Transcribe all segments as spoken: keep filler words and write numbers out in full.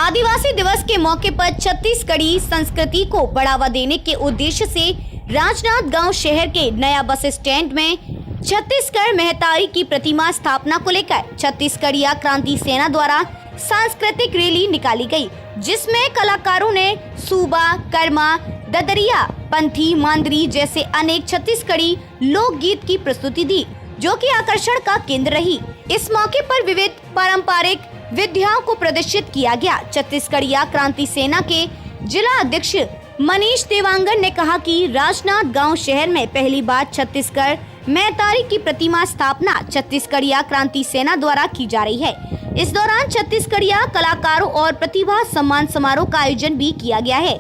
आदिवासी दिवस के मौके पर छत्तीसगढ़ी संस्कृति को बढ़ावा देने के उद्देश्य से राजनांदगांव शहर के नया बस स्टैंड में छत्तीसगढ़ महतारी की प्रतिमा स्थापना को लेकर छत्तीसगढ़िया क्रांति सेना द्वारा सांस्कृतिक रैली निकाली गई, जिसमें कलाकारों ने सूबा, कर्मा, ददरिया, पंथी, मांदरी जैसे अनेक छत्तीसगढ़ी लोकगीत की प्रस्तुति दी, जो कि आकर्षण का केंद्र रही। इस मौके पर विविध पारंपरिक विधाओं को प्रदर्शित किया गया। छत्तीसगढ़िया क्रांति सेना के जिला अध्यक्ष मनीष देवांगन ने कहा कि राजनांदगांव शहर में पहली बार छत्तीसगढ़ महतारी की प्रतिमा स्थापना छत्तीसगढ़िया क्रांति सेना द्वारा की जा रही है। इस दौरान छत्तीसगढ़िया कलाकारों और प्रतिभा सम्मान समारोह का आयोजन भी किया गया है।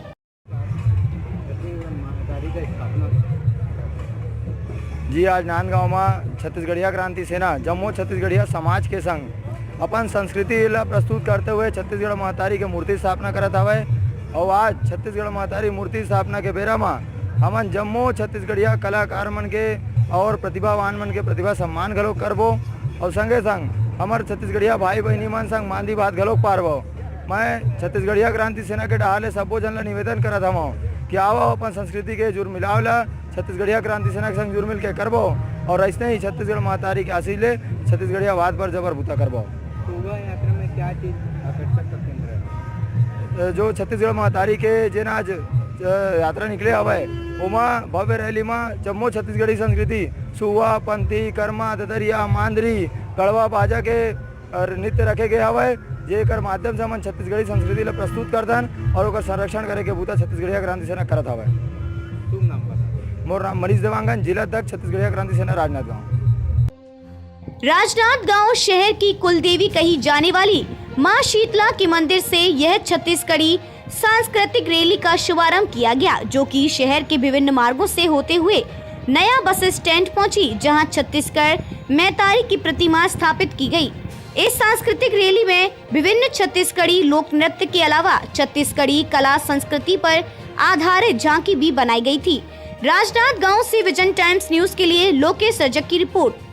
जी, आज नांदगांव में छत्तीसगढ़िया क्रांति सेना जम्मो छत्तीसगढ़िया समाज के संग अपन संस्कृति ला प्रस्तुत करते हुए छत्तीसगढ़ महतारी के मूर्ति स्थापना करत हवय। और आज छत्तीसगढ़ महतारी मूर्ति स्थापना के बेरा म हमन जम्मो छत्तीसगढ़िया कलाकार मन के और प्रतिभावान मन के प्रतिभा सम्मान घलो करबो। और संगे संग हमर छत्तीसगढ़िया भाई बहिनी मन संग मांदी भात घलो पारबो। मैं छत्तीसगढ़िया क्रांति सेना के डहार ले सब्बो झन ला निवेदन करत हवं कि आवव, अपन संस्कृति के जुर मिलाव ला छत्तीसगढ़िया क्रांति सेना के संग जुर मिल के करबो। और अइसने ही छत्तीसगढ़ महतारी के आशीष ले छत्तीसगढ़िया वाद बर जबर बूता करबो। शोभा यात्रा में क्या चीज आकर्षक का केंद्र है? जो छत्तीसगढ़ महतारी के जेन आज अ, यात्रा निकले हवय, ओमा भव्य रैली म जम्मो छत्तीसगढ़ी संस्कृति, सुआ, पंथी, कर्मा, ददरिया, मांदरी, गड़वा बाजा के और नृत्य रखे गए हवय, जेकर माध्यम से हमन छत्तीसगढ़ी संस्कृति ला प्रस्तुत करथन और ओकर संरक्षण करे के बूता छत्तीसगढ़िया क्रांति सेना करत हवय। शुभ नाम बता। मोर नाम मनीष देवांगन, जिला अध्यक्ष छत्तीसगढ़िया क्रांति सेना राजनांदगांव। राजनांदगांव शहर की कुलदेवी कही जाने वाली मां शीतला के मंदिर से यह छत्तीसगढ़ी सांस्कृतिक रैली का शुभारंभ किया गया, जो कि शहर के विभिन्न मार्गों से होते हुए नया बस स्टैंड पहुंची, जहां छत्तीसगढ़ मैतारी की प्रतिमा स्थापित की गई। इस सांस्कृतिक रैली में विभिन्न छत्तीसगढ़ी लोक नृत्य के अलावा छत्तीसगढ़ी कला संस्कृति पर आधारित झांकी भी बनाई गई थी। राजनांदगांव से विजन टाइम्स न्यूज के लिए लोकेश रजक की रिपोर्ट।